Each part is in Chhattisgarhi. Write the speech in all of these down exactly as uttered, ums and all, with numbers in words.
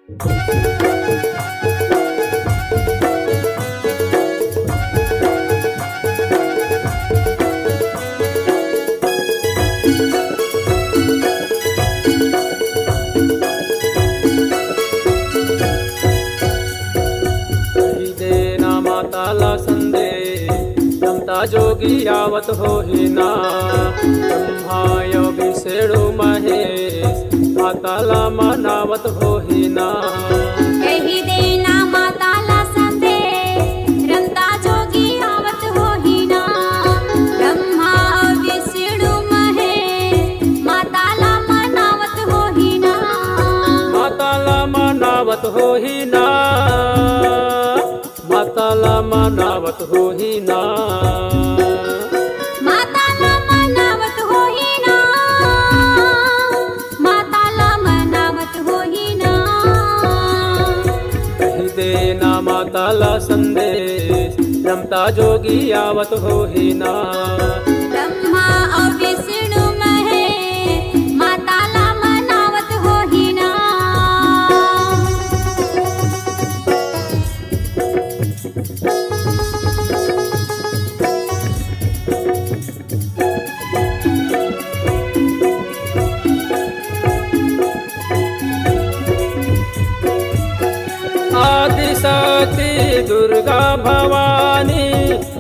कहि देना माता ला संदेश, रमता जोगी आवत होही ना। ब्रह्मा अउ विष्णु महेश, माता ला मनावत होही ना। कहि देना माता ला संदेश, रमता जोगी आवत होही ना। ब्रह्मा अउ विष्णु महेश, माता ला मनावत होही ना। माता ला मनावत होही ना। माता ला मनावत होही ना। माता ला मनावत होही ना। माता ला मनावत होही ना। कहि देना माता ला संदेश, रमता जोगी आवत होही ना। ब्रह्मा अउ विष्णु महेश, माता ला मनावत होही ना। आदिशक्ति दुर्गा भवानी,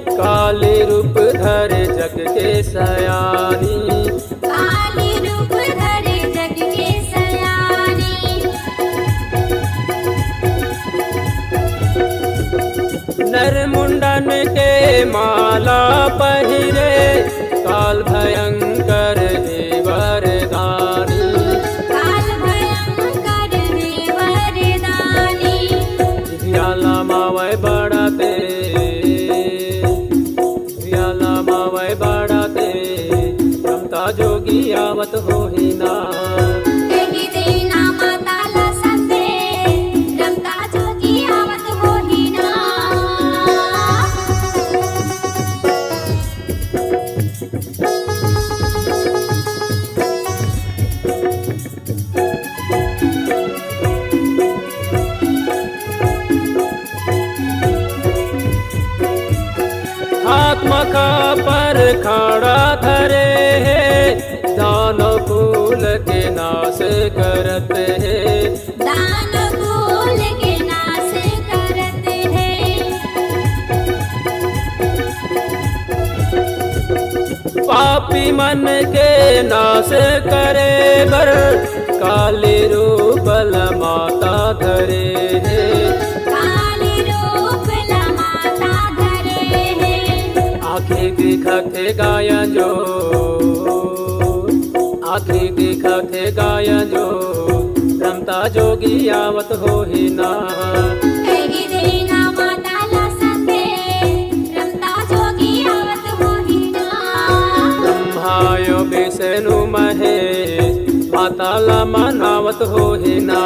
काली रूप धरे जग के सयानी। काली रूप धरे जग के सयानी। नर मुंडन के माला पहिरे, काल भयंकर हे वरदानी। काल भयंकर हे वरदानी। जिभिया लमावय बड़ा तेज, जिभिया लमावय बड़ा तेज, रमता जोगी आवत होही ना। कहि देना माता ला संदेश, रमता जोगी आवत होही ना। हाथ म खापर खड़ा धरे हे, दानव कुल के नाश करत हे। दानव कुल के नाश करत हे। पापी मन के नाश करे बर, काली रूप ल माता धरे हे। काली रूप ल माता धरे हे। आँखी दिखत हे गाय जो, आँखी दिखत हे गाय जो, रमता जोगी आवत होही ना। कहि देना माता ला संदेश, रमता जोगी आवत होही ना। ब्रह्मा अउ विष्णु महेश, माता ला मनावत होही ना।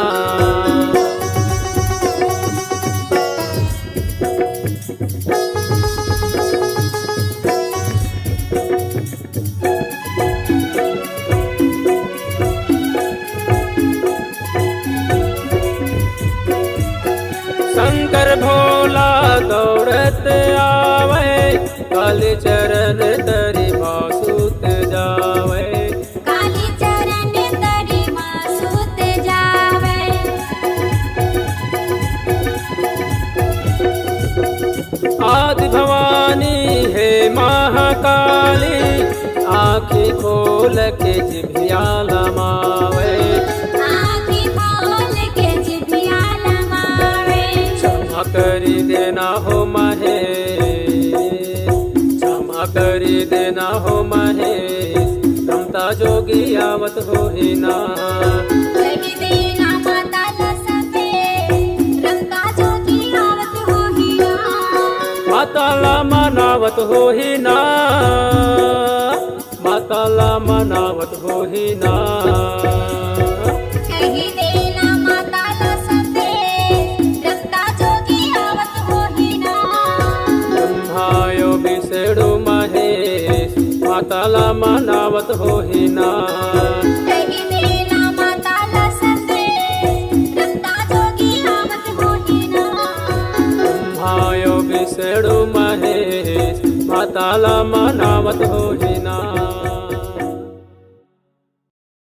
शंकर भोला दौड़त आवय, काली चरण तरी मा सुत जावय। काली चरण तरी मा सुत जावय। आदि भवानी हे महाकाली, आँखी खोल के जिभिया लमावय। आँखी खोल के जिभिया लमावय। क्षमा करी देना हो महेश, क्षमा करी देना हो महेश, रमता जोगी आवत होही ना। कहि देना माता ला संदेश, रमता जोगी आवत होही ना। माता ला मनावत होही ना, माता ला मनावत होही ना। कहि देना माता ला संदेश, रमता जोगी आवत होही ना। ब्रह्मा अउ विष्णु महेश, माता ला मनावत होही ना। कहि देना माता ला संदेश, रमता जोगी खेड़ू महेश माता ला मनावत होही।